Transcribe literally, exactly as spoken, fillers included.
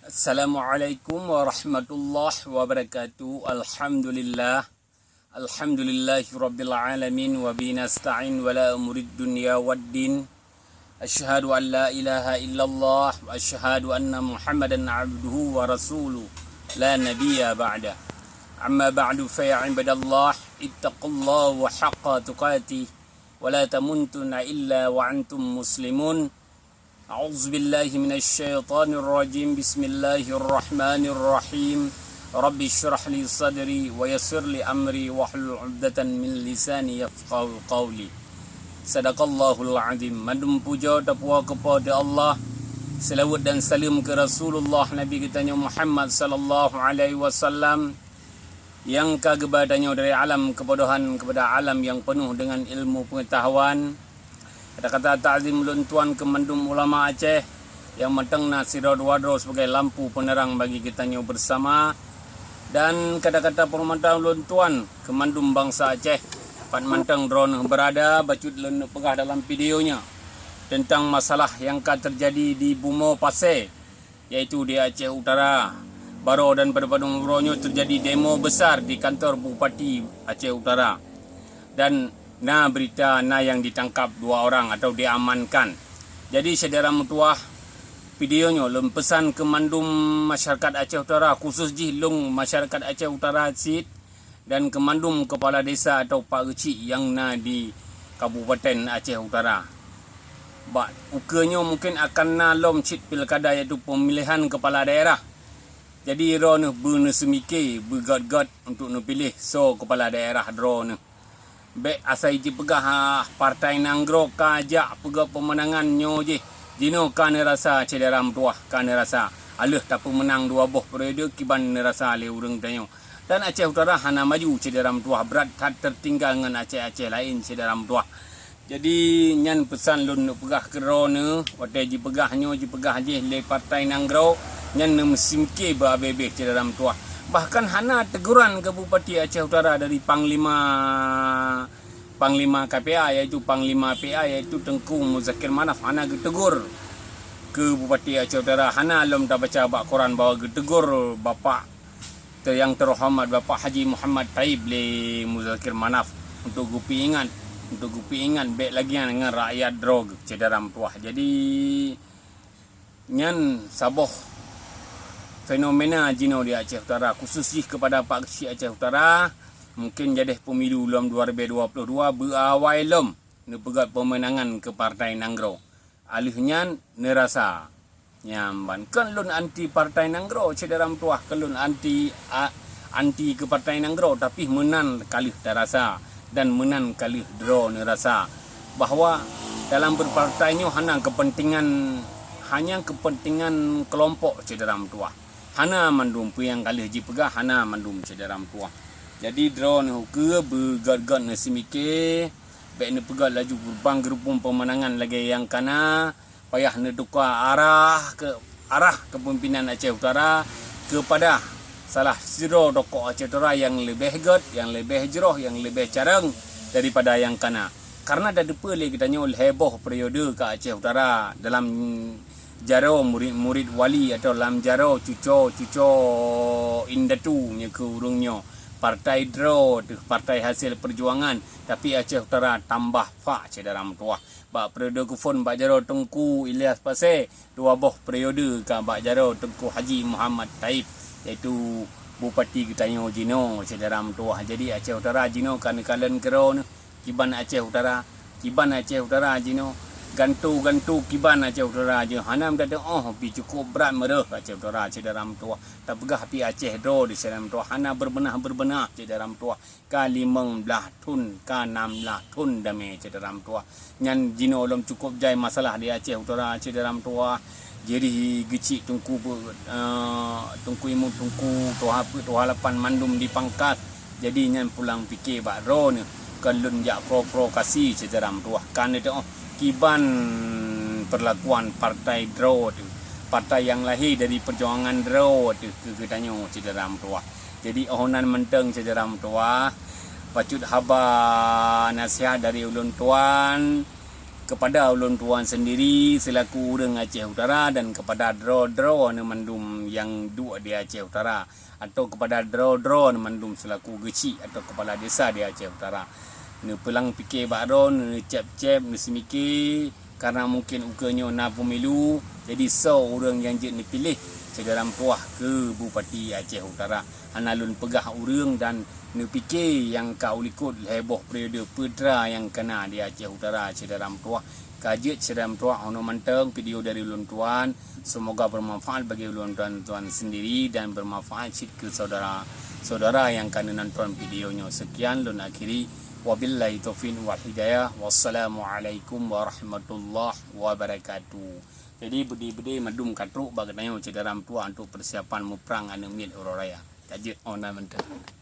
Assalamualaikum warahmatullahi wabarakatuh. Alhamdulillah. Alhamdulillahi rabbil alamin, wa bihi nasta'in wa la umurid dunya waddin. Asyhadu an la ilaha illallah wa asyhadu anna Muhammadan abduhu wa rasuluh, la nabiyya ba'da. Amma ba'du, fa ya ibadallah, ittaqullaha haqqa tuqatih wa la tamutunna illa wa antum muslimun. A'udzubillahi minasyaitonirrajim. Bismillahirrahmanirrahim. Rabbi syrah li sadri wa yassir li amri wahlul 'uqdatan min lisani yafqahu qawli. Sadaqallahul azim. Mandum puja tapuwoe keu Po teu Allah. Selawat dan saleuem keu Rasulullah Nabi geutanyoe Muhammad sallallahu alaihi wasallam, nyang ka geuba tanyoe dari alam keubodohan keupada alam nyang peunoh deungon ilmu peungeutahuan. Kata-kata takzim ulôn tuan keu mandum ulama Aceh nyang mantong na sidroe dua droe sibagai lampu peuneurang bagi geutanyoe beusama. Dan kata-kata peuhormatan ulôn tuan keu mandum bansa Aceh, pat mantong droeneuh beurada, bacut lôn peugah dalam video nyoe teuntang masalah nyang ka teujadi di Bumoe Pasé, yaitu di Aceh Utara. Baroe dan padub-padub uroe nyoe teujadi demo beusar di kantor Bupati Aceh Utara. Dan na beurita na nyang ditangkap dua orang atau diamankan. Jadi, syedara meutuwah, video nyoe lôn peusan keu mandum masyarakat Aceh Utara, khusus jih lôn masyarakat Aceh Utara cit, dan keu mandum keupala desa atau pak geuchik nyang na di Kabupaten Aceh Utara. Bak ukeue nyoe mungken akan na lom cit pilkada, yaitu peumilihan keupala daerah. Jadi, droeneuh beuneuseumike, beugöt-göt untuk neupiléh soe keupala daerah droeneuh. Bék asai jipeugah, ah, partai nanggroe ka jak peugöt peumeunangan nyoe jih. Jinoe ka neurasa, syedara meutuwah, ka neurasa. Aleuh tapeumeunang dua boh periode kiban neurasa lé ureuëng tanyoe. Dan Aceh Utara hana maju, syedara meutuwah, brat that teutinggai ngon Aceh-Aceh laén, syedara meutuwah. Jadi, nyan peusan lôn neupeugah keu droeneuh, watée jipeugah nyoe, jipeugah jih lé partai nanggroe, nyan neumeusimke beu abéh-béh, syedara meutuwah. Bahkan hana teguran keu Bupati Aceh Utara dari Panglima, Panglima K P A, yaitu Panglima P A, yaitu Teungku Muzakir Manaf, hana geutegur keu Bupati Aceh Utara, hana lom tabaca bak koran bahwa geutegur Bapak teu-, nyang teuhoreumat Bapak Haji Muhammad Thaib lé Muzakir Manaf untuk geupeuingat, untuk geupeuingat bék lagée nyan ngon rakyat droe, syedara meutuwah. Jadi, nyan saboh fenomena jinoe di Aceh Utara, khusus jih keupada pak geuchik Aceh Utara, mungken jadeh pemilu lom dua ribu dua puluh dua beuawai lom neupeugöt peumeunangan keu partai nanggroe. Aleuh nyan neurasa. Nyan ban. Kon lôn anti partai nanggroe, syedara meutuwah, kon lôn anti, a, anti keu partai nanggroe, tapi meunan ka lheueh tarasa dan meunan ka lheueh droe neurasa bahwa dalam berpartai nyoe hana kepentingan, hanya kepentingan kelompok, syedara meutuwah. Hana mandum peue nyang ka lheueh jipeugah, hana mandum, syedara meutuwah. Jadi, droeneuh ukeue beugöt-göt neuseumike, bék neupeugöt laju geubang geurupung peumeunangan lagée nyang kana, payah neutuka arah keu, arah keupeumpinan Aceh Utara keupada salah sidroe tokoh Aceh Utara nyang leubeh göt, nyang leubeh jroh, nyang leubeh carông daripada nyang kana. Kareuna tateupeue lé geutanyoe lhée boh periode ka Aceh Utara dalam jaroe murit-murit wali atau lam jaroe cuco-cuco indatu nyoe keu ureuëng nyoe. Partai droe teuh, partai hasil perjuangan, tapi Aceh Utara tambah fak, syedara meutuwah. Bak periode geuphon bak jaroe Teungku Ilyas Pasé, dua boh periode ka bak jaroe Teungku Haji Muhammad Thaib, yaitu Bupati geutanyoe jinoe, syedara meutuwah. Jadi, Aceh Utara jinoe ka neukalon keudroe neuh. Kiban Aceh Utara, kiban Aceh Utara jinoe, gantu-gantu kiban Aceh Utara jinoe. Hana meudatang óh pi, cukup brat meureuh Aceh Utara, syedara meutuwah. Tapeugah pi Aceh droe di syedara meutuwah, hana beureubeunah-beureubeunah, syedara meutuwah. Ka limong blaih thon, ka nam blaih thon damé, syedara meutuwah. Nyan jinoe lom cukup jai masalah di Aceh Utara, syedara meutuwah. Jadi geuchik Teungku, eh, Teungku Imum, Teungku Toha Peuet, Toha Lapan mandum dipangkat. Jadi nyan pulang pike bak droeneuh, kon lôn jak provokasi, syedara meutuwah. Ka neuteuoh kiban perlakuan partai droe teuh, partai nyang lahé dari perjuangan droe teuh keu geutanyoe, syedara meutuwah. Jadi, óh nan mantong, syedara meutuwah, bacut haba naseuhat dari ulôn tuan, Kepada ulôn tuan sendiri selaku ureuëng Aceh Utara dan kepada droe-droe mandum nyang duek di Aceh Utara, atau kepada droe-droe mandum selaku geuchik atau kepala desa di Aceh Utara. Neupeulang pike bak droe, neucép-cép, neuseumike, karena mungkin ukeue nyoe na pemilu, jadi soe ureuëng nyang jeuet neupiléh syedara meutuwah keu Bupati Aceh Utara. Hana lôn peugah ureuëng dan neupike nyang ka u likot lhée boh periode peue teuma nyang kana di Aceh Utara syedara meutuwah. Ka jeuet syedara meutuwah, nyoe mantong video dari ulôn tuan. Semoga bermanfaat bagi ulôn tuan-tuan sendiri dan bermanfaat cit keu saudara-saudara nyang ka neunonton video nyoe. Sekian lôn akhiri. Wabillahi taufiq wal hidayah. Wassalamualaikum warahmatullahi wabarakatuh. Jadi beudé-beudé mandum ka trok bak geutanyoe syedara meutuwah untuk persiapan muprang aneuëk miet uroe raya. Ka jeuet, nyoe mantong.